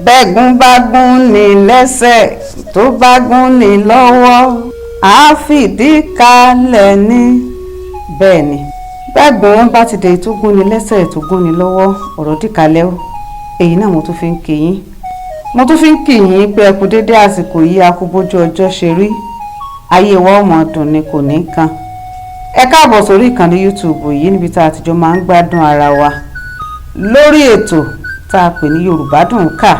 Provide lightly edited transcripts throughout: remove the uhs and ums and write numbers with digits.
Bẹ́gùn bá gún ni lẹ́sẹ̀, tó bá gún ni lọ́wọ́, á fìdí kalẹ̀ ní. Bẹ́ẹ̀ ni, bẹ́gùn bá ti dé tó gún ni lẹ́sẹ̀, tó gún ni lọ́wọ́, ọ̀rọ̀ dìkalẹ̀ o. Èyí náà mo tún fi ń kí yín, mo tún fi ń kí yín pé ẹ kú dédé àsìkò yìí, a kú bójú ọjọ́ ṣe rí. Ayé wa ọmọ dùn ni, kò ní kan. Ẹ káàbọ̀ sórí ìkànnì YouTube yìí, níbi tá a ti jọ máa ń gbádùn ara wa lórí ètò tá a pè ní Yorùbá Dùn Kà.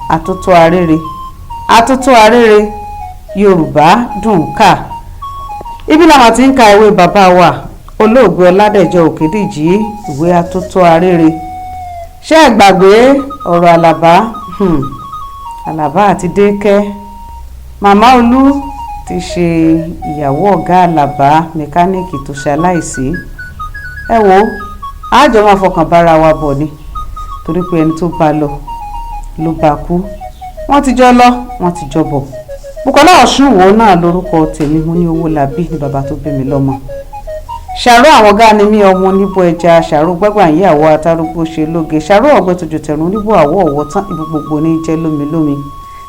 Àtótó arére, àtótó arére, Yorùbá Dùn Kà. Ibi làwọn ti ń ka ìwé bàbá wa olóògbé Ọládẹ̀jọ Òkèdìjì, ìwé Àtótó Arére. Ṣé ẹ gbàgbé ọ̀rọ̀ Àlàbá? Àlàbá àti Dékẹ́, Màmá Olú ti ṣe ìyàwó ọ̀gá Àlàbá, mẹkáníìkì tó ṣaláìsí. Ẹ wo, àjọ máa fọkàn bára wa bọ̀ ni, torí pé ẹni tó bá lọ ló bá kú. Wọ́n ti jọ lọ, wọ́n ti jọ bọ̀. Bùkọ́lá Ọ̀ṣunwó náà lórúkọ tèmi. Mo ní owó làbí ní bàbá tó bí mi lọ́mọ. Ṣàró àwọn gáà ni mí, ọmọ oníbó ẹja ṣàró gbẹ́gbà ń yàwó atárúgbó ṣe lóge, ṣàró ọ̀gbẹ́ tójú tẹ̀rùn oníbó àwọ̀ ọ̀wọ́ tán ibi gbogbo ní jẹ́ lómilómi.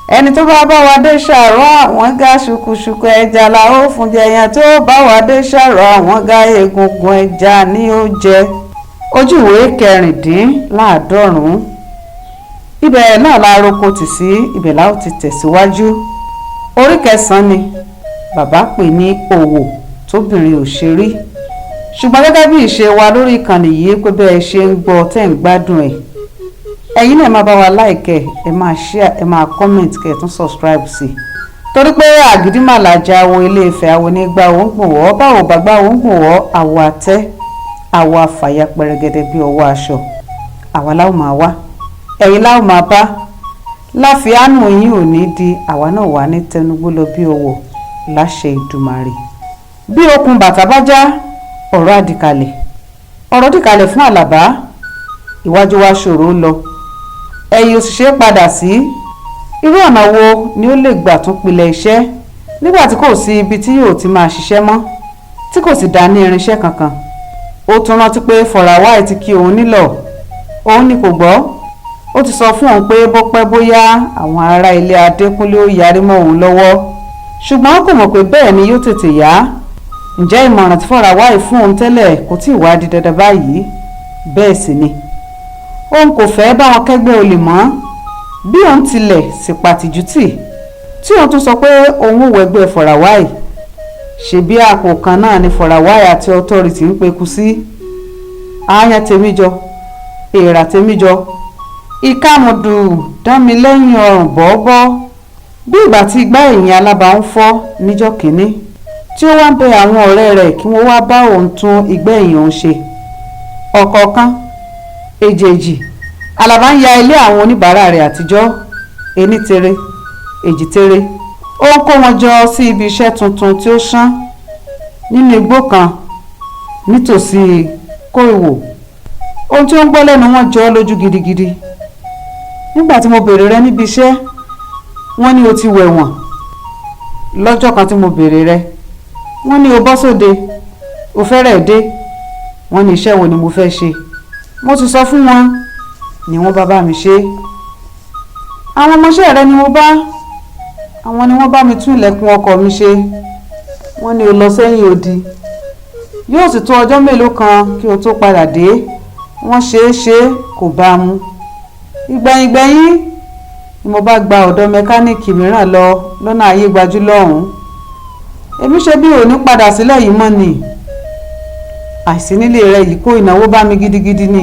Ẹni tó bá bá wa dé ṣàró àwọn gá, ṣùkùṣùkù ẹja la ó fún jẹ. Yẹn tó bá wa dé ṣàró àwọn gá, egungun ẹja ní ó jẹ. Ojú ìwé 96, ibẹ̀ náà la roko tì sí, ibẹ̀ la ó ti tẹ̀síwájú. Orí kẹsàn-án ni bàbá pè ní Òwò Tóbìnrin Ò Ṣe Rí. Ṣùgbọ́n gẹ́gẹ́ bí ìṣe wa lórí ìkànnì yìí, pé bẹ́ẹ̀ ṣe ń gbọ́ tẹ́ ń gbádùn ẹ̀, ẹ̀yin náà máa bá wa like, ẹ máa share, ẹ máa comment, kẹ́ ẹ tún subscribe sí i, torí pé àgídímàlàjà awo Ilé Ifẹ̀, awo nígbà wo ń gbọ̀n wọ́, báwo bàgbà wo ń gbọ̀n wọ́, àwọ̀ àtẹ́, àwọ̀ àfàyà pẹ̀rẹ̀gẹ̀dẹ̀ bí ọwọ́ aṣọ. Àwa láwọn máa wá, ẹ̀yin láwọn máa bá láfiánù yín ò ní di àwa náà wà ní tẹnugbó lọ bí ọwọ́ láṣẹ Ìdùmarè. Bí okùn bàtà bá já, ọ̀rọ̀ àdìkalẹ̀, ọ̀rọ̀ dìkalẹ̀ fún Àlàbá. Ìwájú wa ṣòro lọ, ẹ̀yìn òṣìṣẹ́ padà sí. Irú ọ̀nà wo ni ó lè gbà tún pilẹ̀ iṣẹ́ nígbà tí kò sí ibi tí yóò ti máa ṣiṣẹ́ mọ́, tí kò sì dá ní irinṣẹ́ kankan? Ó tún rántí pé Fọ̀ràwáì ti kí òun nílọ̀, òun ni kò gbọ́. Ó ti sọ fún òun pé bó pẹ́ bóyá, àwọn ará ilé Adékúnlé ó yarí mọ́ òun lọ́wọ́, ṣùgbọ́n kò mọ̀ pé bẹ́ẹ̀ ni yóò tètè yá. Ǹjẹ́ ìmọ̀ràn tí Fọ̀ràwáì fún òun tẹ́lẹ̀ kò tí ì wá di dandan báyìí? Bẹ́ẹ̀ sì ni òun kò fẹ́ bá wọn kẹ́gbẹ́ olè mọ́. Bí òun tilẹ̀ sì pàtìjú tì tí òun tún sọ pé òun ò wẹgbẹ́ Fọ̀ràwáì, ṣebí àpò kan náà ni Fọ̀ràwáì àti Authority ń peku sí. Àáyán tèmi jọ, èèrà tèmi jọ, ìkàmùdù dán mi lẹ́yìn ọrùn bọ́ọ̀bọ́, bí ìgbà tí igbá ẹ̀yìn alábà ń fọ́ níjọ́ kìíní tí ó wá ń bẹ àwọn ọ̀rẹ́ rẹ̀ kí wọ́n wá bá òun tún igbá ẹ̀yìn òun ṣe. Ọ̀kọ̀ọ̀kan èjèèjì, Àlàbá ń ya ilé àwọn oníbàárà rẹ̀ àtijọ́, ení tere èjì tere. Ó ń kó wọn jọ sí ibi iṣẹ́ tuntun tí ó ṣán nínú igbó kan nítòsí Kóìwò. Ohun tí ó ń gbọ́ lẹ́nu wọn jọ ọ́ lójú gidigidi. "Nígbà tí mo béèrè rẹ níbi iṣẹ́, wọ́n ní o ti wẹ̀wọ̀n. Lọ́jọ́ kan tí mo béèrè rẹ, wọ́n ní o bọ́ sóde, o fẹ́rẹ̀ dé. Wọ́n ní iṣẹ́ wo ni mo fẹ́ ṣe. Mo ti sọ fún wọn ni wọ́n bá bá mi ṣe. Àwọn ọmọọṣẹ́ rẹ ni mo bá, àwọn ni wọ́n bá mi tún ilẹ̀kùn ọkọ̀ mi ṣe. Wọ́n ní o lọ sẹ́yìn odi, yóò sì tó ọjọ́ mélòó kan kí o tó padà dé. Wọ́n ṣe é ṣe, kò bá a mu. Ìgbẹ̀yìngbẹ̀yìn ni mo bá gba ọ̀dọ̀ mẹkáníìkì mìíràn lọ lọ́nà Ayégbájú lọ́hùn-ún. Èmi ṣe bí òní padà sílẹ̀ yìí mọ́ ni. Àìsí nílé rẹ yìí kó ìnáwó bá mi gidigidi ni,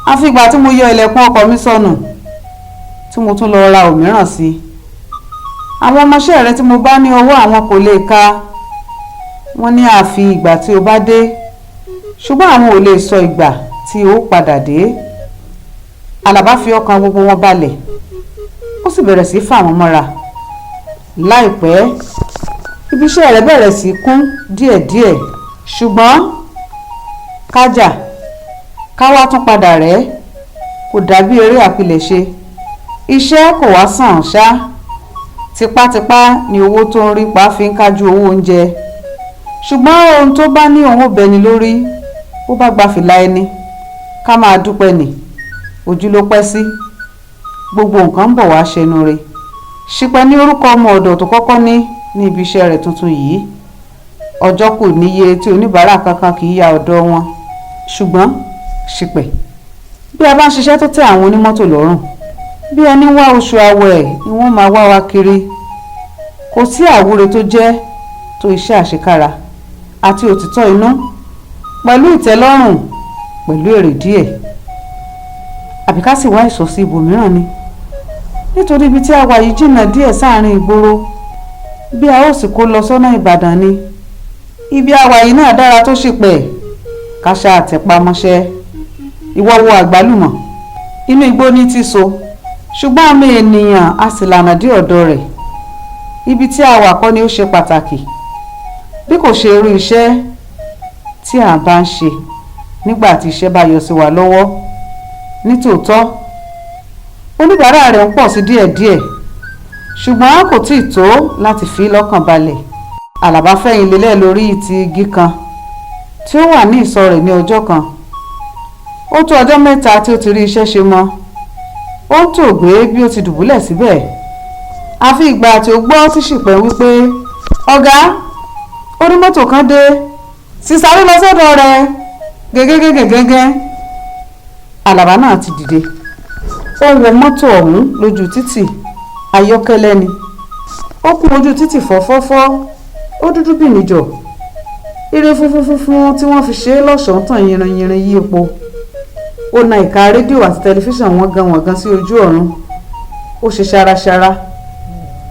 àfìgbà tí mo yọ ilẹ̀kùn ọkọ̀ mi sọnù, tí mo tún lọ ra òmíràn sí i. Àwọn ọmọọṣẹ́ rẹ tí mo bá ní ọwọ́ àwọn kò lè ka. Wọ́n ní àfi ìgbà tí o bá dé, ṣùgbọ́n àwọn ò lè sọ ìgbà tí o padà dé." Àlàbá fi ọkàn gbogbo wọn balẹ̀, ó sì bẹ̀rẹ̀ sí fà wọ́n mọ́ra. Láìpẹ́, ibi iṣẹ́ rẹ̀ bẹ̀rẹ̀ sí kún díẹ̀díẹ̀, ṣùgbọ́n kájà káwá tún padà rẹ̀ kò dàbí eré àpilẹ̀ṣe. Iṣẹ́ kò wá sàn ṣá. Tipátipá ni owó tó ń rí pa fi ń kájú owó oúnjẹ, ṣùgbọ́n ohun tó bá ní òun ò bẹni lórí, ó bá gba fìlà ẹni, ká máa dúpẹ́ nì. Ojú ló pẹ́ sí. Gbogbo nǹkan ń bọ̀ wá ṣẹnu re. Ṣìpẹ̀ ní orúkọ ọmọ ọ̀dọ̀ tó kọ́kọ́ ní ní ibi iṣẹ́ rẹ̀ tuntun yìí. Ọjọ́ kò níye tí oníbàárà kankan kì í ya ọ̀dọ̀ wọn. Ṣùgbọ́n Ṣìpẹ̀, bí a bá ń ṣiṣẹ́ tó tẹ́ àwọn onímọ́tò lọ́rùn, bí ẹni wá oṣù àwẹ̀ ni wọ́n máa wá wa kiri. Kò sí àwúre tó jẹ́ tó iṣẹ́ àṣekára àti òtítọ́ inú pẹ̀lú ìtẹ́lọ́rùn pẹ̀lú èrè díẹ̀. Àbí ká sì wá ìsọ̀ sí ibòmíràn ni, nítorí ibi tí a wà yìí jìnnà díẹ̀ sáàrin ìgboro, bí a ó sì kó lọ sọ́nà Ìbàdàn ni. Ibi a wà yìí náà dára tó Ṣìpẹ̀, ká ṣáà tẹpá mọ́ṣẹ́. Ìwọ wo àgbálùmọ̀, inú igbó ní ti so, ṣùgbọ́n ọmọ ènìyàn a sì lànà dé ọ̀dọ̀ rẹ̀. Ibi tí a wà kọ́ ni ó ṣe pàtàkì, bí kò ṣe irú iṣẹ́ tí à bá ń ṣe nígbà tí iṣẹ́ bá yọ sí wa lọ́wọ́. Nítòótọ́, oníbàárà rẹ̀ ń pọ̀ sí díẹ̀díẹ̀, ṣùgbọ́n kò tíì tó láti fi lọ́kàn balẹ̀. Àlàbá fẹ̀yìn lélẹ̀ lórí ìtì igi kan tí ó wà ní ìsọ̀ rẹ̀ ní ọjọ́ kan. Ó tó ọjọ́ mẹ́ta tí ó ti rí iṣẹ́ ṣe mọ́. Ó ń tòògbé bí ó ti dùbúlẹ̀ síbẹ̀, àfi ìgbà tí ó gbọ́ tí Ṣìpẹ̀ wípé, "Ọ̀gá, onímọ́tò kan dé, sì sáré lọ sọ́dọ̀ rẹ̀ gẹ́gẹ́gẹ́gẹ́gẹ́." Àlàbá náà ti dìde, ó ń wo mọ́tò ọ̀hún lójú títì. Ayọ́kẹ́lẹ́ ni, ó kún ojú títì fọ́fọ́fọ́, ó dúdú bìnìjọ. Ire funfun funfun tí wọ́n fi ṣe é lọ́ṣọ̀ọ́ tàn yìnrìnyìnrìn yí ipò. Ó na ìka rédíò àti tẹlifíṣàn wọn gan wọ̀n gan sí ojú ọ̀run. Ó ṣe ṣaraṣara,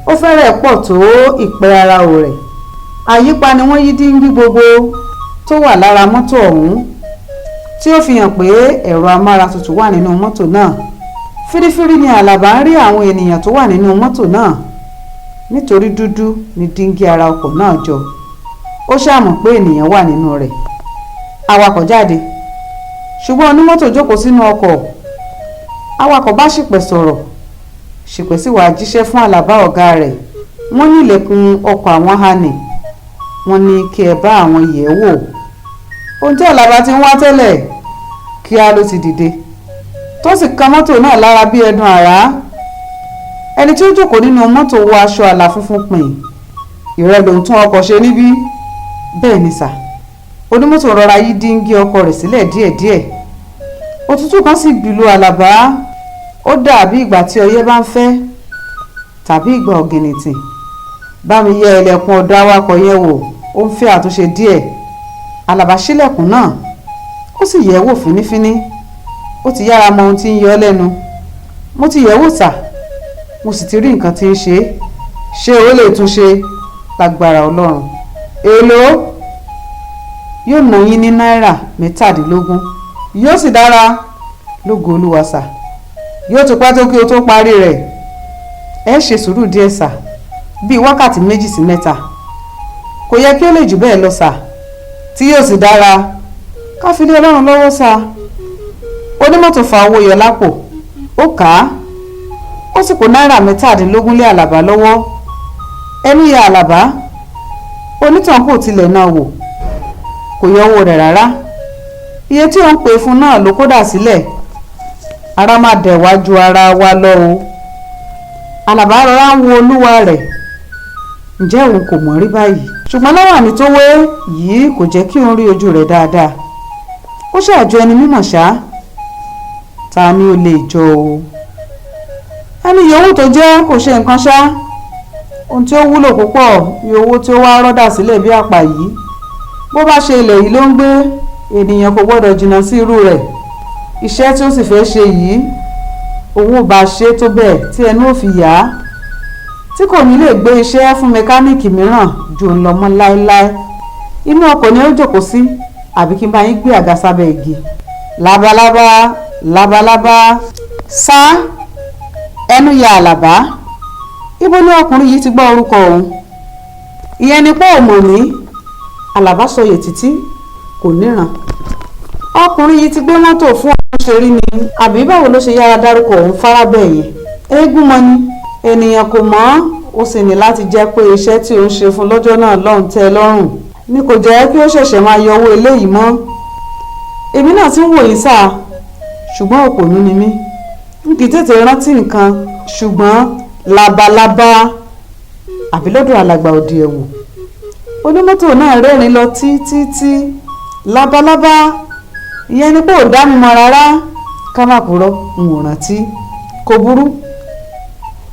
ó fẹ́rẹ̀ pọ̀ tó ìpẹ́ ara rẹ̀. Àyípa ni wọ́n yí díngí gbogbo tó wà lára mọ́tò ọ̀hún, tí ó fi hàn pé ẹ̀rọ amáratutù wà nínú mọ́tò náà. Fírífírí ni Àlàbá ń rí àwọn ènìyàn tó wà nínú mọ́tò náà, nítorí dúdú ni díngí ara ọkọ̀ náà jọ. Ó ṣàmọ̀ pé ènìyàn wà nínú rẹ̀. Awakọ̀ jáde, ṣùgbọ́n onímọ́tò jókòó sínú ọkọ̀. Awakọ̀ bá Ṣìpẹ̀ sọ̀rọ̀, Ṣìpẹ̀ sì wàá jíṣẹ́ fún Àlàbá ọ̀gá rẹ̀. Wọ́n ní ilẹ̀kùn ọkọ̀ àwọn há ni, wọ́n ní kí ẹ bá àwọn yẹ̀ ẹ́ wò. Ohun tí Àlàbá ti ń wá tẹ́lẹ̀, kíá ló ti dìde, tó sì kan mọ́tò náà lára bí ẹdun àrá. Ẹni tí ó jókòó nínú mọ́tò wọ aṣọ àlà funfun pìn. "Ìrẹ́ ló ń tún ọkọ̀ ṣe níbí?" "Bẹ́ẹ̀ ni sà." Onímọ́tò rọra yí díngí ọkọ̀ rẹ̀ sílẹ̀ díẹ̀díẹ̀. Òtútù kan sì gbìlú Àlàbá. Ó dàbí ìgbà tí ọyẹ́ bá ń fẹ́ tàbí ìgbà ọ̀gìnìntìn. "Bá mi yẹ ilẹ̀kùn ọ̀dọ̀ awakọ̀ yẹn wò, ó ń fẹ́ àtúnṣe díẹ̀." Àlàbá ṣílẹ̀kùn náà, ó sì yẹ̀ wò fínífíní. Ó ti yára mọ ohun tí ń yọ ọ́ lẹ́nu. "Mo ti yẹ̀ wò sà, mo sì ti rí nǹkan tí ń ṣe é." "Ṣé o lè tún ṣe?" "Lágbára Ọlọ́run." "Èèló?" "Yóò ná yín ní náírà 17." "Yóò sì dára?" "Lógo Olúwa sà." "Yóò ti pẹ́ tó kí o tó parí rẹ̀?" "Ẹ ṣe sùúrù díẹ̀ sà, bíi wákàtí 2 sí 3. Kò yẹ kí ó lè jù bẹ́ẹ̀ lọ sà." "Tí yóò sì dára?" "Ká fi lé Ọlọ́run lọ́wọ́ sà." Onímọ́tò fa owó yọ lápò, ó kà á, ó sì kó náírà 17 lé Àlàbá lọ́wọ́. Ẹnu ya Àlàbá. Onítàn kò tilẹ̀ náà wò, kò yọ owó rẹ̀ rárá. Iye tí òun pè fún náà ló kódà sílẹ̀. Ara má dẹ̀ wá ju ara wa lọ o. Àlàbá rọra ń wo olúwa rẹ̀. Ǹjẹ́ òun kò mọ̀ rí báyìí? Ṣùgbọ́n láwàní tó wé yìí kò jẹ́ kí òun rí ojú rẹ̀ dáadáa. Ó ṣàjọ ẹni mímọ̀ ṣá. Ta ni ó lè jọ o? Ẹni yòówù tó jẹ́ kò ṣe nǹkan ṣá. Ohun tí ó wúlò púpọ̀ ni owó tí ó wá rọ́dà sílẹ̀ bí àpà yìí. Bó bá ṣe ilẹ̀ yìí ló ń gbé, ènìyàn kò gbọ́dọ̀ jìnnà sí irú rẹ̀. Iṣẹ́ tí ó sì fẹ́ ṣe yìí, òun ò bá ṣe tó bẹ́ẹ̀ tí ẹnu ò fi yà á, tí kò ní lè gbé iṣẹ́ fún mẹkáníìkì mìíràn ju òun lọ mọ́ láéláé. Inú ọkọ̀ ni ó jókòó sí, àbí kí n bá yín gbé àga sábẹ́ igi? Labalábá, labalábá sá. Ẹnu ya Àlàbá. Ibo ni ọkùnrin yìí ti gbọ́ orúkọ òun? Ìyẹn ni pé òmò ní Àlàbá sọyè títí kò níran. Ọkùnrin yìí ti gbé mọ́tò fún ọ̀hún ṣe rí ni, àbí báwo ló ṣe yára dárúkọ òun fárábẹ́ yẹn? Eégún mọ́ ni, ènìyàn kò mọ̀. Ó sì ní láti jẹ́ pé iṣẹ́ tí òun ṣe fún lọ́jọ́ náà lọ́hùn tẹ́ ẹ lọ́rùn ni kò jẹ́ kí ó ṣẹ̀ṣẹ̀ máa yọ owó eléyìí mọ́. "Èmi náà ti ń wò yín sáà, ṣùgbọ́n òpònú ni mí. N kì í tètè rántí nǹkan, ṣùgbọ́n labalábá àbí lọ́dọ̀ alàgbà òdì ẹ̀wù. Onímọ́tò náà rẹ́rìn lọ títí. Labalábá, ìyẹn ni pé ò dá mi mọ̀ rárá. Ká má purọ́, n ò rántí. Kò burú,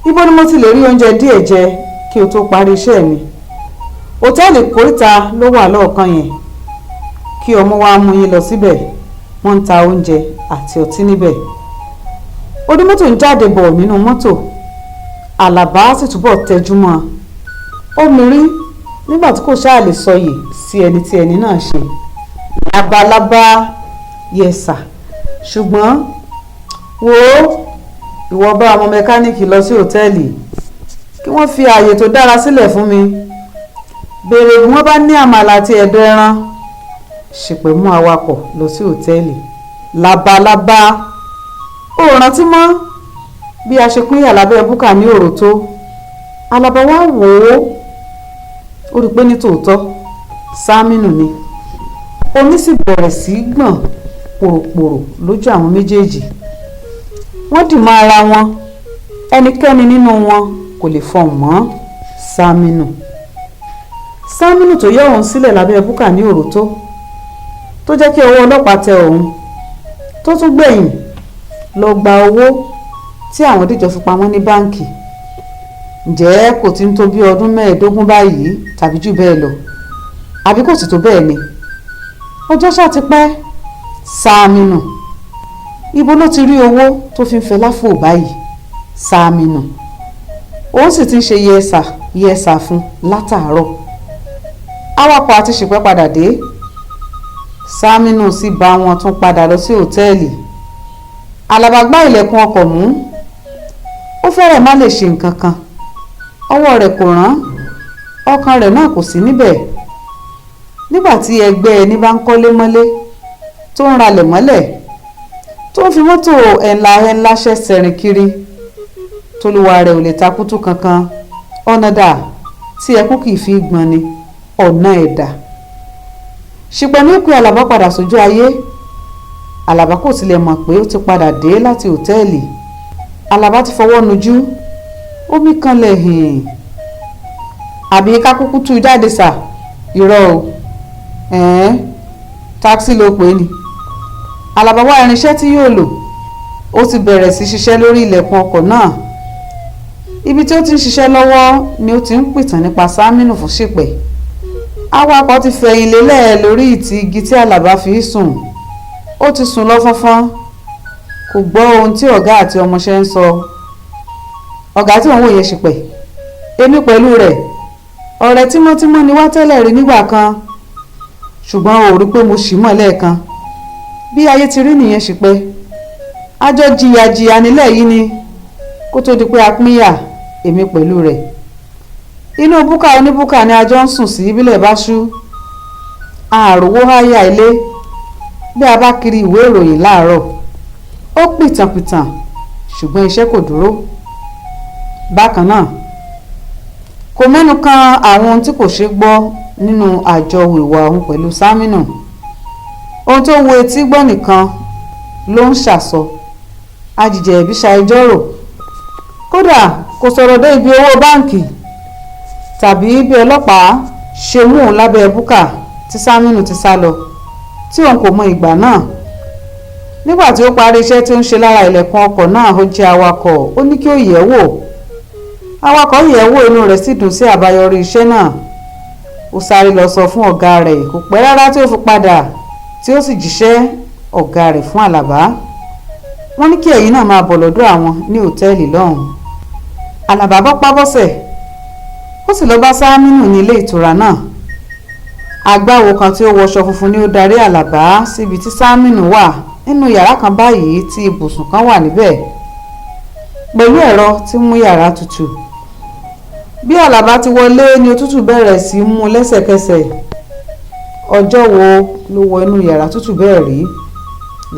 ibo ni mo ti lè rí oúnjẹ díẹ̀ jẹ kí o tó parí iṣẹ́ mi? Òtẹ́ẹ̀lì kòríta ló wà lọ́ọ̀kan yẹn, kí ọmọ wa mú yín lọ síbẹ̀. Wọ́n ń ta oúnjẹ àti ọtí níbẹ̀. Onímọ́tò ń jáde bọ̀ nínú mọ́tò. Àlàbá sì túbọ̀ tẹjú mọ́ ó mírí nígbà tí kò ṣáà lè sọyè sí ẹni tí ẹni náà ṣe. Labalábá, yẹsà, ṣùgbọ́n wò ó, ìwọ bá ọmọ mẹkáníìkì lọ sí òtẹ́ẹ̀lì kí wọ́n fi ààyè tó dára sílẹ̀ fún mi. Béèrè bí wọ́n bá ní àmàlà àti ẹ̀dọ̀ ẹran. Ṣìpẹ̀ mú awakọ̀ lọ sí òtẹ́ẹ̀lì. Labalábá, ó rántí mọ́ bí a ṣe pínyà lábẹ́ búkà ní Òròtó? Àlàbá wá wò ó, ó rí i pé ní tòótọ́ Sámínù ni. Omi sì bẹ̀rẹ̀ sí í gbọ̀n pòròpòrò lójú àwọn méjèèjì. Wọ́n dì mọ́ ara wọn, ẹnikẹ́ni nínú wọn kò lè fọhùn mọ́. Sámínù, Sámínù tó yọ òun sílẹ̀ lábẹ́ búkà ní Òròtó, tó jẹ́ kí ọwọ́ ọlọ́pàá tẹ òun, tó tún gbẹ̀yìn lọ gba owó tí àwọn dìjọ fi pamọ́ ní báǹkì. Ǹjẹ́ kò ti ń tó bí ọdún 15 báyìí tàbí jù bẹ́ẹ̀ lọ? Àbí kò sì tó bẹ́ẹ̀ ni? Ọjọ́ ṣáà ti pẹ́. Sámínù, ibo ló ti rí owó tó fi ń fẹ́ láfò báyìí? Sámínù, òun sì ti ń ṣe yẹsà yẹsà fún látàárọ̀. Awakọ̀ àti Ṣìpẹ́ padà dé. Sámínù sì bá wọn tún padà lọ sí òtẹ́ẹ̀lì. Àlàbá gbá ilẹ̀kùn ọkọ̀ mú, ó fẹ́rẹ̀ má lè ṣe nǹkan kan. Ọwọ́ rẹ̀ kò rán, ọkàn rẹ̀ náà kò sí níbẹ̀. Nígbà tí ẹgbẹ́ ẹni bá ń kọ́lé mọ́lé, tó ń ralẹ̀ mọ́lẹ̀, tó ń fi mọ́tò ẹ̀ńlá ẹ̀ńlá ṣẹ̀ṣẹ̀ rìn kiri, tólúwa rẹ̀ ò lè takútú kankan, ọ̀nà dà tí ẹkún kì í fi gbọ́n ni ọ̀nà ẹ̀dà. Ṣìpẹ̀ ní pé Àlàbá padà sójú ayé. Àlàbá kò tilẹ̀ mọ̀ pé ó ti padà dé láti òtẹ́ẹ̀lì. Àlàbá ti fọwọ́ nujú, omi kanlẹ̀ hìn. Àbí ká kúkú tú jáde sà? Irọ́ o, ẹ̀ẹ́n, táksì ló pè é ní. Àlàbá wá irinṣẹ́ tí yóò lò, ó ti bẹ̀rẹ̀ sí ṣiṣẹ́ lórí ilẹ̀kùn ọkọ̀ náà. Ibi tí ó ti ń ṣiṣẹ́ lọ́wọ́ ni ó ti ń pìtàn nípa Sámínù fún Ṣìpẹ̀. Awakọ̀ ti fẹ̀yìn lélẹ̀ lórí ìtì igi tí Àlàbá fi sùn. Ó ti sùn lọ fọ́nfọ́n, kò gbọ́ ohun tí ọ̀gá àti ọmọọṣẹ́ ń sọ. Ọ̀gá tí òun wòye Ṣìpẹ̀, èmi pẹ̀lú rẹ̀ ọ̀rẹ́ tímọ́tímọ́ ni wá tẹ́lẹ̀ rí nígbà kan, ṣùgbọ́n ò rí pé mo ṣì mọ̀ lẹ́ẹ̀kan. Bí ayé ti rí nìyẹn Ṣìpẹ̀, a jọ jìyà nílẹ̀ yìí ni kó tó di pé a pínyà, èmi pẹ̀lú rẹ̀. Inú búkà oníbúkà ni a jọ ń sùn sí bílẹ̀ bá ṣú. Àròwó háyà ilé bí a bá kiri ìwé ìròyìn láàárọ̀. Ó pìtànpìtàn, ṣùgbọ́n iṣẹ́ kò dúró. Bákan náà kò mẹ́nu kan àwọn ohun tí kò ṣeé gbọ́ nínú àjọ ìwà òun pẹ̀lú Sámínù. Ohun tó wo etí gbọ́ nìkan ló ń ṣàsọ. Ajíjẹ ẹ̀bí ṣàìjọ́rò, kódà kò sọ̀rọ̀ dé ibi owó báǹkì tàbí bí ọlọ́pàá ṣe mú òun lábẹ́ búkà tí Sámínù ti sá lọ tí òun kò mọ ìgbà náà. Nígbà tí ó parí iṣẹ́ tí ó ń ṣe lára ilẹ̀kùn ọkọ̀ náà, ó jẹ́ awakọ̀, ó ní kí ó yẹ̀ wò. Awakọ̀ yẹ̀ wò, inú rẹ̀ sì dùn sí àbáyọrí iṣẹ́ náà. Ó sáré lọ sọ fún ọ̀gá rẹ̀. Kò pẹ́ rárá tí ó fi padà, tí ó sì jíṣẹ́ ọ̀gá rẹ̀ fún Àlàbá. Wọ́n ní kí ẹ̀yin náà máa bọ̀ lọ́dọ̀ àwọn ní òtẹ́ẹ̀lì lọ́hùn-ún. Àlàbá bọ́ pábọ́sẹ̀, ó sì lọ bá Sámínù ní ilé ìtura náà. Agbáwo kan tí ó wọṣọ funfun ni ó darí Àlàbá síbi tí Sámínù wà nínú yàrá kan báyìí tí ibùsùn kan wà níbẹ̀ pẹ̀lú ẹ̀rọ tí ń mú yàrá tutù. Bí Àlàbá ti wọlé ni òtútù bẹ̀rẹ̀ sí í mú lẹ́sẹ̀kẹsẹ̀. Ọjọ́ wo ló wọ inú yàrá tútù bẹ́ẹ̀ rí?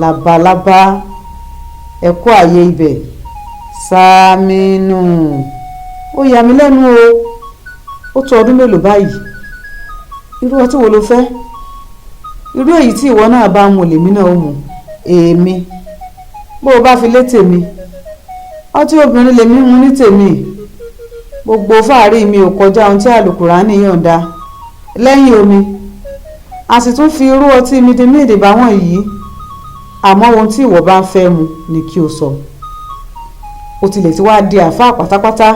Labalábá, ẹ̀kọ́ ààyè ibẹ̀. Sámínù, ó yà mí lẹ́nu o. Ó tó ọdún mélòó báyìí? Irú ọtí wo lo fẹ́? Irú èyí tí ìwọ náà bá mu lèmi náà ó mu. Èmi bó o bá fi létè mi. Ọtí obìnrin lèmi mu ní tèmi. Gbogbo fáàrí mi ò kọjá ohun tí àlùkùránì yọ̀ǹda lẹ́yìn omi. A sì tún fi irú ọtí mídìmídì báwọn yìí. Àmọ́ ohun tí ìwọ bá ń fẹ́ mu ni kí o sọ. Ó tilẹ̀ ti wá di àáfàá pátápátá.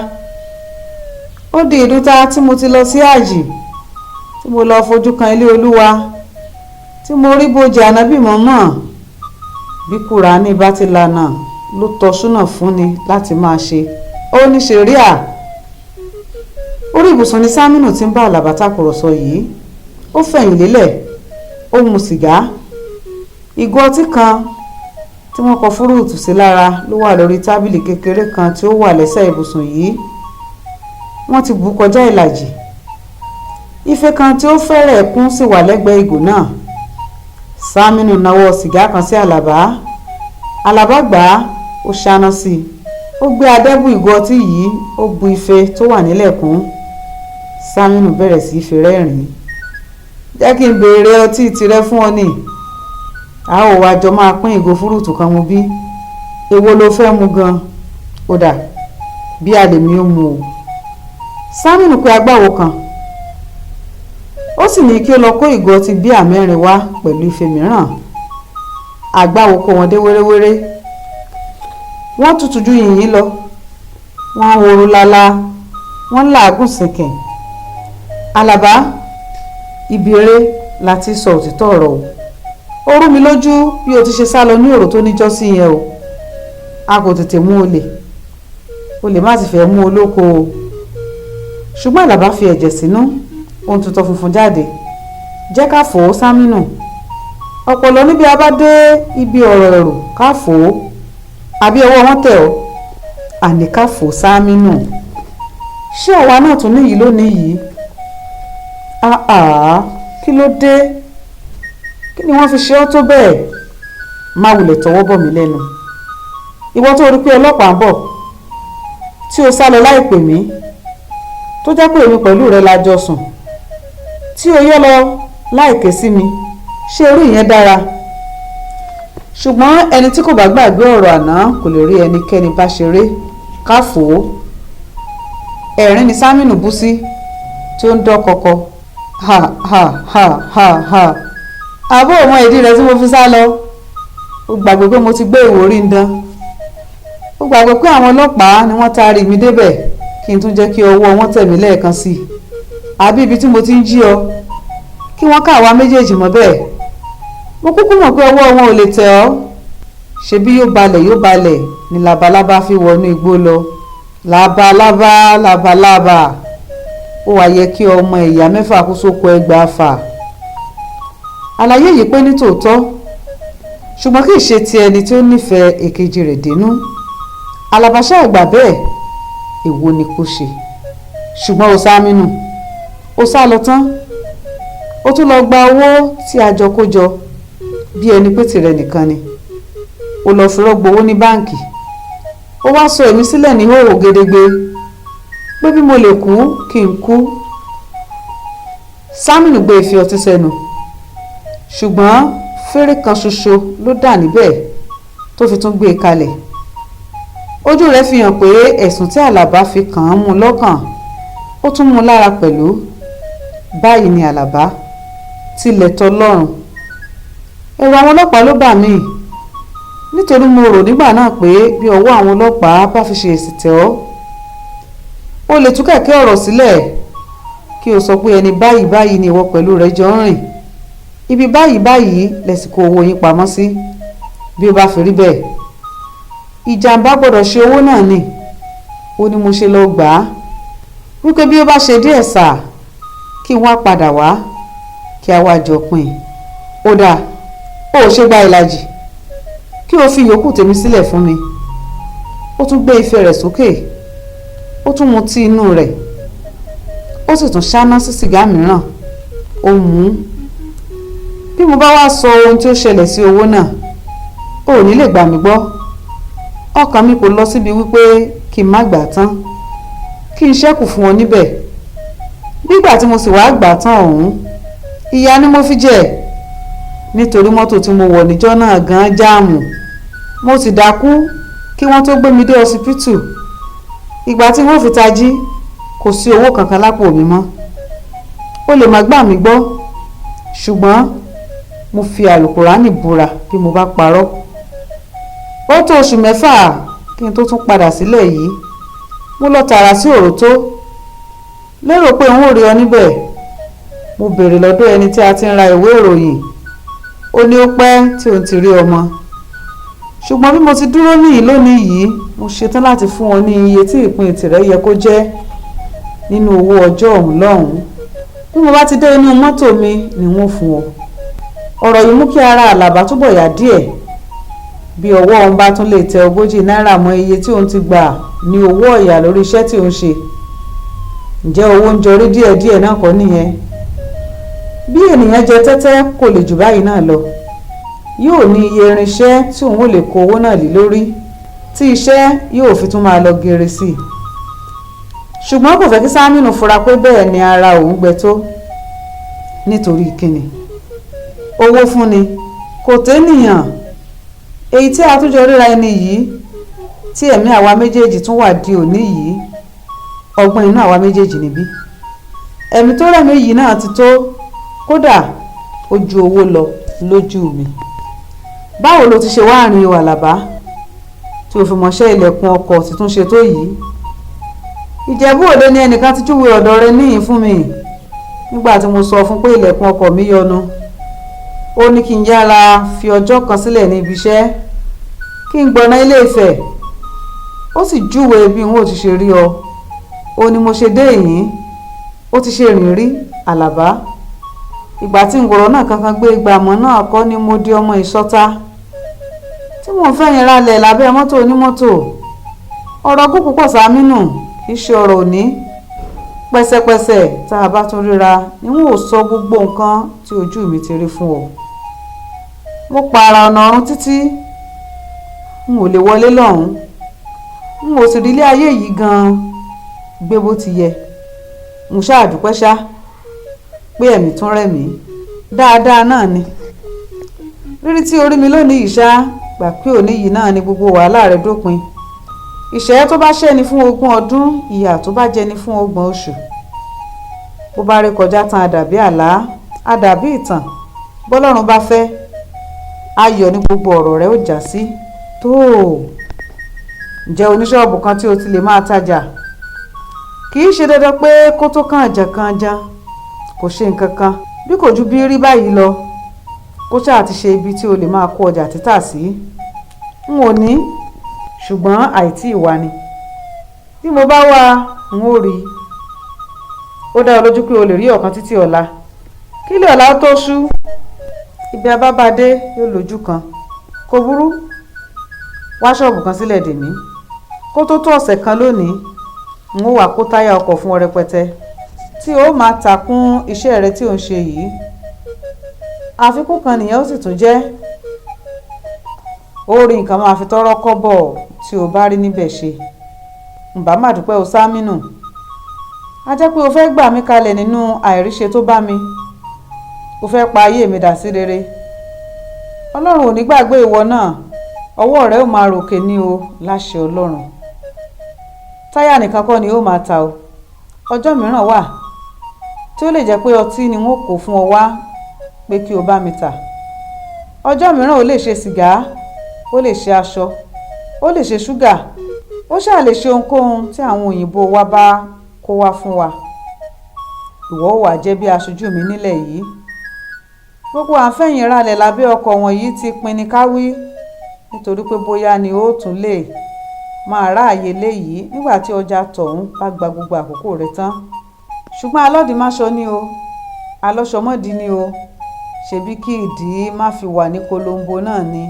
Ó di ìdúta tí mo ti lọ sí àjì, tí mo lọ fojú kan ilé Olúwa, tí mo rí bòjì ànábì mọ́mọ́. Bí Kùránì bá ti lànà ló tọ́ súnà fúnni láti máa ṣe. Ó ní ṣẹ̀ríà. Orí ibùsùn ni Sámínù ti ń bá Àlàbá tàkùrọ̀sọ yìí. Ó fẹ̀yìn lélẹ̀, ó mu sìgá. Ìgò ọtí kan tí wọ́n kọ fúrúùtù sí lára ló wà lórí tábìlì kékeré kan tí ó wà lẹ́sẹ̀ ibùsùn yìí. Wọ́n ti bù kọjá ìlàjì. Ife kan tí ó fẹ́rẹ̀ kún sì wà lẹ́gbẹ̀ẹ́ ìgò náà. Sámínù nawọ́ sìgá kan sí Àlàbá. Àlàbá gbà á, ó ṣáná sí i. Ó gbé adẹ́bù ìgò ọtí yìí, ó bu ife tó wà nílẹ̀ kún. Sámínù bẹ̀rẹ̀ sí í fi rẹ́rìn-ín. Jẹ́ kí n béèrè ọtí tirẹ̀ fún ọ ni. A ó wá jọ máa pín ìgò fúrúùtù kan mu bí. Èwo lo fẹ́ mu gan-an? Ó dà, bí a lèmi ó mu o. Sámínù pe agbáwo kan. Ó sì ní kí ó lọ kó ìgò ọtí bíà mẹ́rin wá pẹ̀lú ife mìíràn. Agbáwo kó wọn dé wéréwéré. Wọ́n tutù ju yìnyín lọ. Wọ́n ń horu lala, wọ́n ń làágùn sìnkìn. Àlàbá, ibi eré la ti sọ òtítọ́ ọ̀rọ̀ o. Ó rú mi lójú bí o ti ṣe sá lọ ní òrò tó níjọ́sí yẹn o. A kò tètè mú olè. Olè má ti fẹ́ mú olóko o. Ṣùgbọ́n Àlàbá fi ẹ̀jẹ̀ sínú, ó ń tutọ́ funfun jáde. Jẹ́ ká fò ó, Sámínù. Ọ̀pọ̀lọ́ níbi a bá dé ibi ọ̀rọ̀ ẹ̀rù ká fò ó. Àbí ọwọ́ wọn tẹ̀ ọ́? Àní ká fò ó, Sámínù. Ṣé àwa náà tún níyìí lónìí yìí? Àá, kí ló dé? Kí ni wọ́n fi ṣe ọ́ tó bẹ́ẹ̀? Má wulẹ̀ tọwọ́ bọ̀ mí lẹ́nu. Ìwọ tó rí pé ọlọ́pàá ń bọ̀, tí o sá lọ láì pè mí, tó jẹ́ pé èmi pẹ̀lú rẹ la jọ sùn, tí o yọ́ lọ láì ké sí mi, ṣé irú ìyẹn dára? Ṣùgbọ́n ẹni tí kò bá gbàgbé ọ̀rọ̀ àná kò lè rí ẹnikẹ́ni bá ṣeré. Ká fò ó. Ẹ̀rín ni Sámínù bú sí tí ó ń dán kọkọ. Ha ha ha ha ha. Àbó ò mọ ìdí rẹ̀ tí mo fi sá lọ. Ó gbàgbé pé mo ti gbé ìwòrí ń dán. Ó gbàgbé pé àwọn ọlọ́pàá ni wọ́n taari mi débẹ̀ kí n tún jẹ́ kí ọwọ́ wọn tẹ̀ mí lẹ́ẹ̀kan sí i. Àbí ibi tí mo ti ń jí ọ, kí wọ́n ká àwa méjèèjì mọ́ bẹ́ẹ̀. Mo kúkú mọ̀ pé ọwọ́ wọn ò lè tẹ̀ ọ́. Ṣebí yóò balẹ̀ yóò balẹ̀ ni labalábá fi wọnú igbó lọ. Labalábá labalábá. Ó wá yẹ kí ọmọ ìyá mẹ́fà kú sóko ẹgbàá fà. Àlàyé yìí pé ní tòótọ́, ṣùgbọ́n kì í ṣe ti ẹni tí ó nífẹ̀ẹ́ èkejì rẹ̀ dénú. Àlàbá ṣáà gbà bẹ́ẹ̀, èwo ni kó ṣe? Ṣùgbọ́n o Sámínù, o sá lọ tán. Ó tún lọ gba owó tí a jọ kó jọ bí ẹni pé tìrẹ nìkan ni. Ó lọ fi rọ́gbọ owó ní báǹkì. Ó wá sọ èmi sílẹ̀ ní hòhò gedegbe pé bí mo lè kú kí n kú. Sámínù gbé ife ọtí sẹ́nu, ṣùgbọ́n fèrè kan ṣoṣo ló dà níbẹ̀ tó fi tún gbé e kalẹ̀. Ojú rẹ̀ fi hàn pé ẹ̀sùn tí Àlàbá fi kàn án mú lọ́kàn, ó tún mú lára pẹ̀lú. Báyìí ni Àlàbá tilẹ̀ tọlọ́run. Ẹ̀rù àwọn ọlọ́pàá ló bà mí, nítorí mo rò nígbà náà pé bí ọwọ́ àwọn ọlọ́pàá bá fi ṣe èsì tẹ̀ ọ́, o lè tú kẹ̀kẹ́ ọ̀rọ̀ sílẹ̀ kí o sọ pé ẹni báyìí báyìí ni ìwọ pẹ̀lú rẹ̀ jọ ń rìn. Ibi báyìí báyìí lẹ sì kó owó yín pamọ́ sí. Bí ó bá fi rí bẹ́ẹ̀, ìjàmbá gbọ́dọ̀ ṣe owó náà ni. Ó ní mo ṣe lọ gbà á wípé bí ó bá ṣe díẹ̀ sáà kí n wá padà wá kí a wá jọ pín in. Ó dáa, ó ṣe gba ìlàjì kí o fi ìyókù tèmi sílẹ̀ fún mi. Ó tún gbé ife rẹ̀ sókè, ó tún mu tí inú rẹ̀, ó sì tún ṣáná sí sìgá mìíràn, ó mú un. Bí mo bá wá sọ ohun tí ó ṣẹlẹ̀ sí owó náà, o ò ní lè gbà mí gbọ́. Ọkàn mi kò lọ síbi wípé kí n má gbà á tán, kí n ṣẹ́kù fún ọ níbẹ̀. Nígbà tí mo sì wá gbà á tán ọ̀hún, ìyà ni mo fi jẹ, nítorí mọ́tò tí mo wọ̀ níjọ́ náà gan jáàmù. Mo sì dákú. Kí wọ́n tó gbé mi dé ọsibítù, ìgbà tí wọ́n fi tají, kò sí owó kankan lápò mi mọ́. Ó lè má gbà mí gbọ́, ṣùgbọ́n mo fi àlùkùránì búra bí mo bá parọ́. Ó tó oṣù 6 kí n tó tún padà sílẹ̀ yìí. Mo lọ tààrà sí Òrótó, lérò pé n ó rí ọ níbẹ̀. Mo béèrè lọ́dọ̀ ẹni tí a ti ń ra ìwé ìròyìn. Ó ní ó pẹ́ tí òun ti rí ọmọ. Ṣùgbọ́n bí mo ti dúró níyìí lónìí yìí, mo ṣetán láti fún ọ ní iye tí ìpín tìrẹ yẹ kó jẹ́ nínú owó ọjọ́ ọ̀hún lọ́hùn-ún. Bí mo bá ti dé inú mọ́tò mi ni wọ́n fún ọ. Ọ̀rọ̀ yìí mú kí ara Àlàbá túbọ̀ yá díẹ̀. Bí ọwọ́ òun bá tún lè tẹ 40 náírà mọ́ iye tí òun ti gbà ní owó ọ̀yà lórí iṣẹ́ tí òun ṣe, ǹjẹ́ owó ń jọrí díẹ̀díẹ̀ náà kọ́ nìyẹn? Bí ènìyàn jẹ tẹ́tẹ́ kò lè jù báyìí náà lọ. Yóò ní iye irinṣẹ́ tí òun ò lè kó owó náà lé lórí, tí iṣẹ́ yóò fi tún máa lọ geere sí i. Ṣùgbọ́n kò fẹ́ kí Sámínù fura pé bẹ́ẹ̀ ni ara òun gbẹ tó. Nítorí kíni? Owó fúnni kò tẹ́nìyàn. Èyí tí a tún jọ ríra ẹni yìí, tí ẹ̀mí àwa méjèèjì tún wà di òní yìí, ọgbọ́n inú àwa méjèèjì níbí. Ẹ̀mí tó rẹ̀mí yìí náà ti tó, kódà ó ju owó lọ lójú mi. Báwo ló ti ṣe wá rìn o Àlàbá, tí o fi mọṣẹ́ ilẹ̀kùn ọkọ̀ tuntun ṣe tó yìí? Ìjẹ̀bú Òde ni ẹnìkan ti júwe ọ̀dọ̀ rẹ níyìn fún mi nígbà tí mo sọ fún pé ilẹ̀kùn ọkọ̀ mi yọnu. Ó ní kí n yára fi ọjọ́ kan sílẹ̀ ní ibi iṣẹ́, kí n gbọ̀nà Ilé Ifẹ̀. Ó sì júwe bí n ó ti ṣe rí ọ. Ó ní mo ṣe dé yìí, ó ti ṣe rìn rí Àlàbá. Ìgbà tí n wòrọ̀ náà kankan gbé ìgbà mọ́ náà kọ́ ni mo di ọmọ ìsọta tí mò ń fẹ̀yìn ralẹ̀ lábẹ́ mọ́tò onímọ́tò. Ọ̀rọ̀ kú púpọ̀ Sámínù, kì í ṣe ọ̀rọ̀ òní. Pẹ̀sẹ̀pẹ̀sẹ̀ tá a bá tún ríra ni n ó sọ gbogbo nǹkan tí ojú mi ti rí fún ọ. Mo pààrà ọ̀nà ọ̀run títí, n ò lè wọlé lọ́hùn-ún. N ò sì rí ilé ayé yìí gan-an gbé bó ti yẹ. Mo ṣáà dúpẹ́ ṣá pé ẹ̀mí tún rẹ̀ mí dáadáa náà ni. Rírí tí orí mi lónìí yìí ṣá, gbà pé òní yìí náà ni gbogbo wàhálà rẹ̀ dópin. Ìṣẹ́ tó bá ṣẹ́ni fún 20 ọdún, ìyà tó bá jẹni fún 30 oṣù. Bó bá rí kọjá tán, a dàbí àlá, a dàbí ìtàn. Bọ́lọ́run bá fẹ́, ayọ̀ ní gbogbo ọ̀rọ̀ rẹ̀ ó já sí. Tó o, ǹjẹ́ oníṣọ́ọ̀bù kan tí o ti lè máa tajà? Kì í ṣe dandan pé kó tó kàn jànkànjàn, kò ṣe nǹkan kan bí kò ju bí rí báyìí lọ. Kó ṣáà ti ṣe ibi tí o lè máa kó ọjà títà sí. N ò ní, ṣùgbọ́n àìtí ìwà ni. Bí mo bá wá, n ó rí i. Ó dá ọ lójú pé o lè rí ọ̀kan títí ọ̀la. Kí ilé ọ̀la ó tó ṣú, ibi abábadé yóò lójú kan. Kò burú, wá ṣọ́ọ̀bù kan sílẹ̀ dè mí. Kó tó tó ọ̀sẹ̀ kan lónìí, n ó wá kó táyà ọkọ̀ fún ọ rẹpẹtẹ tí ó máa tà kún iṣẹ́ rẹ tí ò ń ṣe yìí. Àfikún kan nìyẹn ó sì tún jẹ́. Ó rí nǹkan máa fi tọ́rọ́ kọ́bọ̀ tí o bá rí níbẹ̀ ṣe. Ǹbá má dúpẹ́ o Sámínù. A jẹ́ pé o fẹ́ gbà mí kalẹ̀ nínú àìríṣe tó bá mi. O fẹ́ pa ayé mi dà sí rere. Ọlọ́run ò ní gbàgbé ìwọ náà. Ọwọ́ rẹ ó máa ròkè ní o láṣẹ Ọlọ́run. Táyà nìkan kọ́ ni ó máa ta o. Ọjọ́ mìíràn wà tí ó lè jẹ́ pé ọtí ni wọ́n kó fún ọ wá pé kí o bá mi tà. Ọjọ́ mìíràn ó lè ṣe sìgá, ó lè ṣe aṣọ, ó lè ṣe ṣúgà, ó ṣáà lè ṣe ohunkóhun tí àwọn òyìnbó wa bá kó wá fún wa. Ìwọ ó wá jẹ́ bí aṣojú mi nílẹ̀ yìí. Gbogbo à ń fẹ̀yìn ralẹ̀ lábẹ́ ọkọ̀ wọ̀nyí ti pinni ká wí, nítorí pé bóyá ni ó tún lè máa ráàyè léyìí nígbà tí ọjà tọ̀hún bá gba gbogbo àkókò rẹ̀ tán. Ṣùgbọ́n alọ́dìmáṣọ ni o, alọ́ṣọmọ́dì ni o, ṣebí kí ìdí má fi wà ní kolombo náà ni.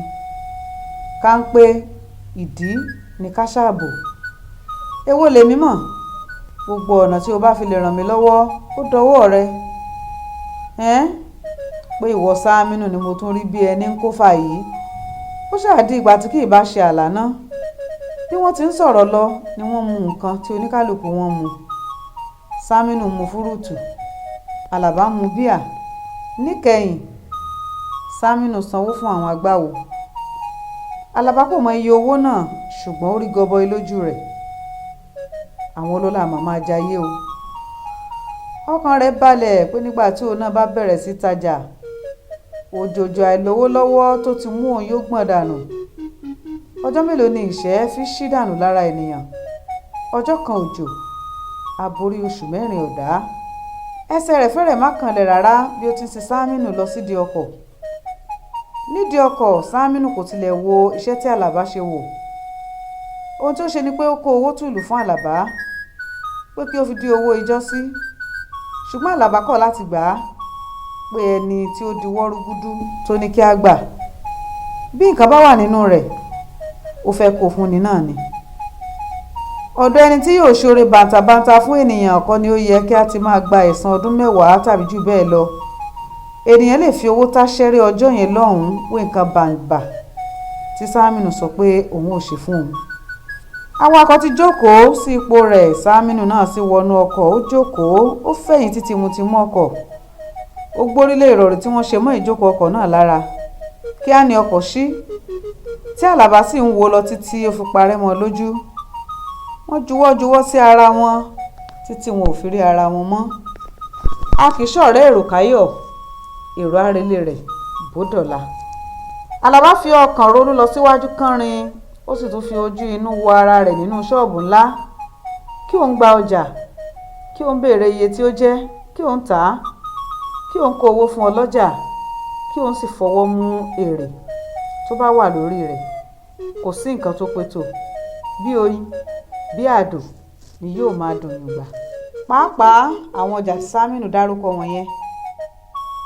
Ká ń pé ìdí ni ká ṣàbò. Èwo lèmi mọ̀? Gbogbo ọ̀nà tí o bá fi lè ràn mí lọ́wọ́ ó dọwọ́ rẹ. Ẹ́n, pé ìwọ Sámínù ni mo tún rí bí ẹni ń kó fà yìí. Ó ṣáà di ìgbà tí kì í bá ṣe àlá náà. Bí wọ́n ti ń sọ̀rọ̀ lọ ni wọ́n mu nǹkan tí oníkálùkù wọn mu. Sámínù mu fúrúùtù, Àlàbá mu bíà. Níkẹyìn, Sámínù sanwó fún àwọn agbáwo. Àlàbá kò mọ iye owó náà, ṣùgbọ́n. Ṣùgbọ́n ó rí gọbọi lójú rẹ̀. Àwọn ọlọ́lá màmá jayé o. Ọkàn rẹ̀ balẹ̀ pé nígbà tí òun náà bá bẹ̀rẹ̀ sí tajà, òjòjò àìlówó lọ́wọ́ tó ti mú òun yóò gbọ̀n dànù. Ọjọ́ mélòó ni ìṣẹ́ fi ṣí dànù lára ènìyàn? Ọjọ́ kan òjò, aborí oṣù mẹ́rin ọ̀dá. Ẹsẹ̀ rẹ̀ fẹ́rẹ̀ má kanlẹ̀ rárá bí ó ti ń sin Sámínù lọ sídìí ọkọ̀. Nídìí ọkọ̀, Sámínù kò tilẹ̀ wo iṣẹ́ tí Àlàbá ṣe wò. Ohun tí ó ṣe ni pé ó kó owó tùlù fún Àlàbá pé kí ó fi dí owó ìjọ́sí. Ṣùgbọ́n Àlàbá kọ̀ láti gbà á, pé ẹni tí ó diwọ́ rúgúdú tó ní kí á gbà. Bí nǹkan bá wà nínú rẹ̀, ó fẹ́ kó fún ni náà ni. Ọ̀dọ̀ ẹni tí yóò ṣoore bàǹtàbanta fún ènìyàn kọ́ ni ó yẹ kí a ti máa gba ẹ̀san ọdún mẹ́wàá tàbí jù bẹ́ẹ̀ lọ. Ènìyàn lè fi owó táṣẹ́rẹ́ ọjọ́ yẹn lọ́hùn-ún wé nǹkan bàǹbà tí Sámínù sọ pé òun ò ṣe fún òun. Awakọ̀ ti jókòó sí ipò rẹ̀, Sámínù náà sì wọnú ọkọ̀, ó jókòó, ó fẹ̀yìntì tìmùtìmù ọkọ̀. Ó gbórílé ìrọ̀rí tí wọ́n ṣe mọ́ ìjókòó ọkọ̀ náà lára. Kíá ni ọkọ̀ ṣí, tí Àlàbá sì ń wò lọ títí ó fi parẹ́ mọ́ lójú. Wọ́n juwọ́ juwọ́ sí ara wọn títí wọn ò fi rí ara wọn mọ́. A kì í ṣọ̀rẹ́ èrò káyọ̀, èrò arelé rẹ̀ bó dọ̀la. Àlàbá fi ọkàn ronú lọ síwájú kánrin, ó sì tún fi ojú inú wo ara rẹ̀ nínú ṣọ́ọ̀bù ńlá. Kí òun gba ọjà, kí òun béèrè iye tí ó jẹ́, kí òun tà á, kí òun kó owó fún ọlọ́jà, kí òun sì fọwọ́ mú èrè tó bá wà lórí rẹ̀. Kò sí nǹkan tó pé tó, bí oyin, bí àdùn ni yóò máa dùn yùngbà. Pàápàá àwọn ọjà tí Sámínù dárúkọ wọ̀nyẹn,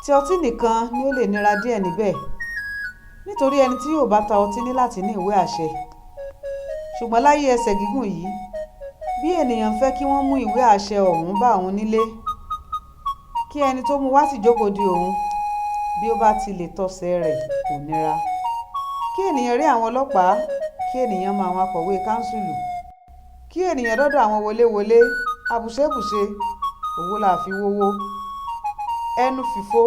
tí ọtí nìkan ni ó lè nira díẹ̀ níbẹ̀, nítorí ẹni tí yóò bá ta ọtí ní láti ní ìwé àṣẹ. Ṣùgbọ́n láyé ẹsẹ̀ gígùn yìí, bí ènìyàn ń fẹ́ kí wọ́n mú ìwé àṣẹ ọ̀hún bá òun nílé, kí ẹni tó mú wá sì jókòó di òun, bí ó bá ti lè tọsẹ̀ rẹ̀ kò nira. Kí ènìyàn rí àwọn ọlọ́pàá, kí ènìyàn mọ àwọn akọ̀wé kánsùlù, kí ènìyàn dọ́dọ̀ àwọn wọléwọlé, àbùṣẹ́bùṣe, owó la fi wówó. Ẹnu fìfo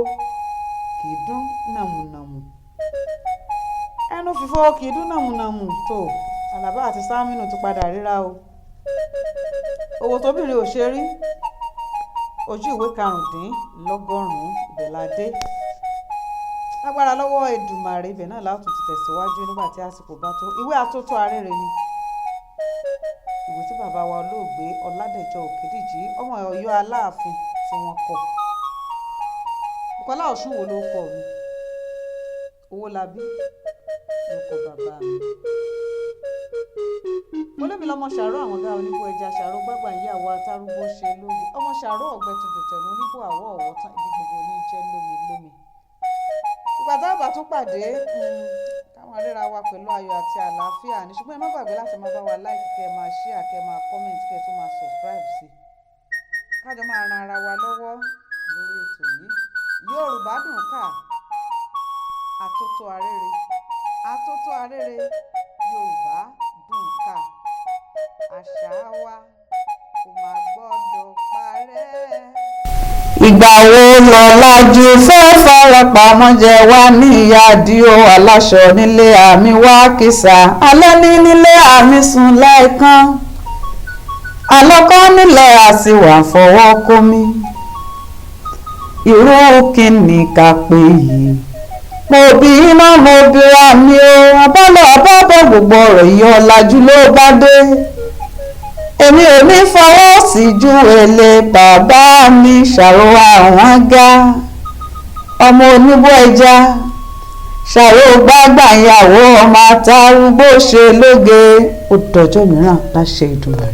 kì í dún nàmùnàmù. Ẹnu fìfo kì í dún nàmùnàmù tó. Àlàbá àti Sámínù ti padà ríra o. Òwò tóbìnrin ò ṣe rí. Ojú ìwé 95 ibẹ̀ la dé. Lágbára lọ́wọ́ Èdùmàrè, ibẹ̀ náà la ó tún ti tẹ̀síwájú nígbà tí àsìkò bá tó. Ìwé Atótó Arére ni ìwé tí bàbá wa olóògbé Ọládẹ̀jọ Òkèdìjì, ọmọ Ọ̀yọ́ Aláàfin, tí wọ́n kọ. Bùkọ́lá Ọ̀ṣunwó ló kọ mi. Owólabí ló kọ bàbá mi. Olómi lọmọ ṣàró àwọn ọ̀gá oníbó ẹja ṣàró gbàgbà ìyàwó atárúgbó ṣe lóge. Ọmọ ṣàró ọ̀gbẹ́ tòjòtẹ̀rù oníbó àwọ̀ ọ̀wọ́ tán ibi gbogbo ní jẹ́ lómi lómi. Ìgbà tá a bá tún pàdé, káwọn aríra wa pẹ̀lú ayọ̀ àti àlàáfíà ní. Ṣùgbọ́n ẹ má gbàgbé láti máa bá wa like, kẹ́ ẹ máa share, kẹ́ ẹ máa comment, kẹ́ ẹ tún máa subscribe sí i. Ká jọ máa ran ara wa lọ́wọ́ lórí ètò yìí. Yorùbá dùn ká, Atótó Arére, Atótó Arére, Yorùbá dùn ká. Àṣà wa kò máa gbọ́dọ̀ parẹ́. Ìgbà wo lọ́làjú fẹ́ farapamọ́ jẹ wá níyà díò aláṣọ nílé àmì wá kìsà alẹ́ ní nílé àmì sùn láìkan alọ́kọ́ nílẹ̀ àsìwà fọwọ́ kómi irú kíni ká pè yìí mo bí iná mo bíra mi o abálọ̀ abábọ̀ gbogbo ọ̀rọ̀ yìí ọ̀làjú ló bá dé èmi ò ní fọwọ́ sí ju èlé bàbá mi ṣàrò àwọn ga ọmọ oníbó ẹja ṣàrò gbàgbà ìyàwó ọmọ àtàrúgbó ṣe lóge ó dọjọ́ mìíràn láṣẹ Èdùmàrè.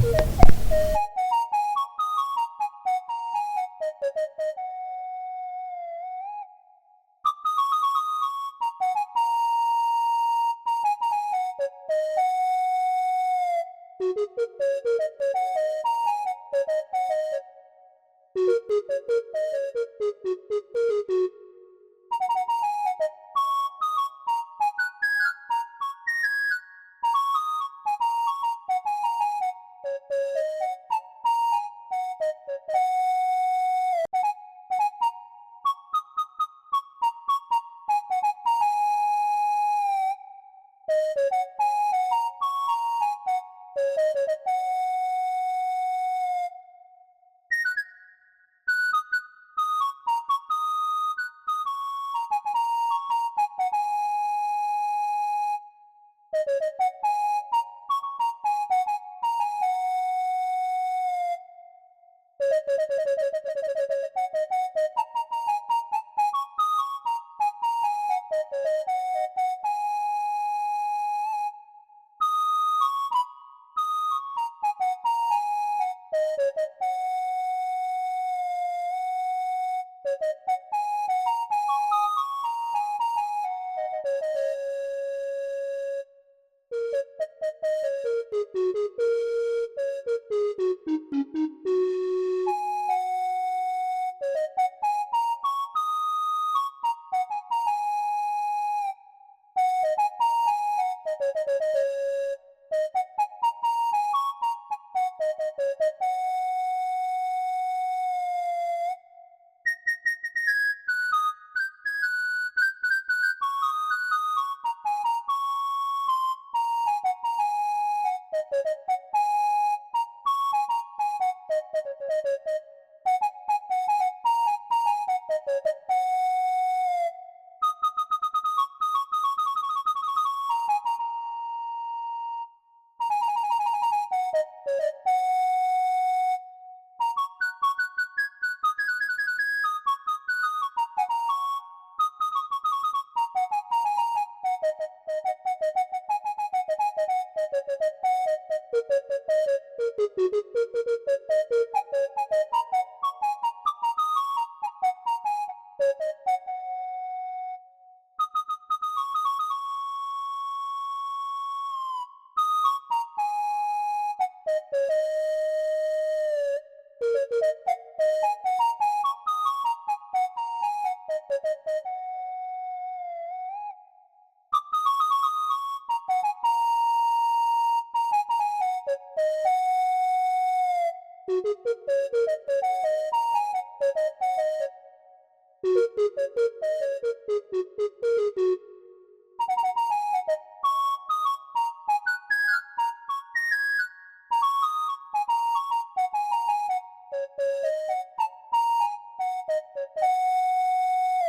Thank you.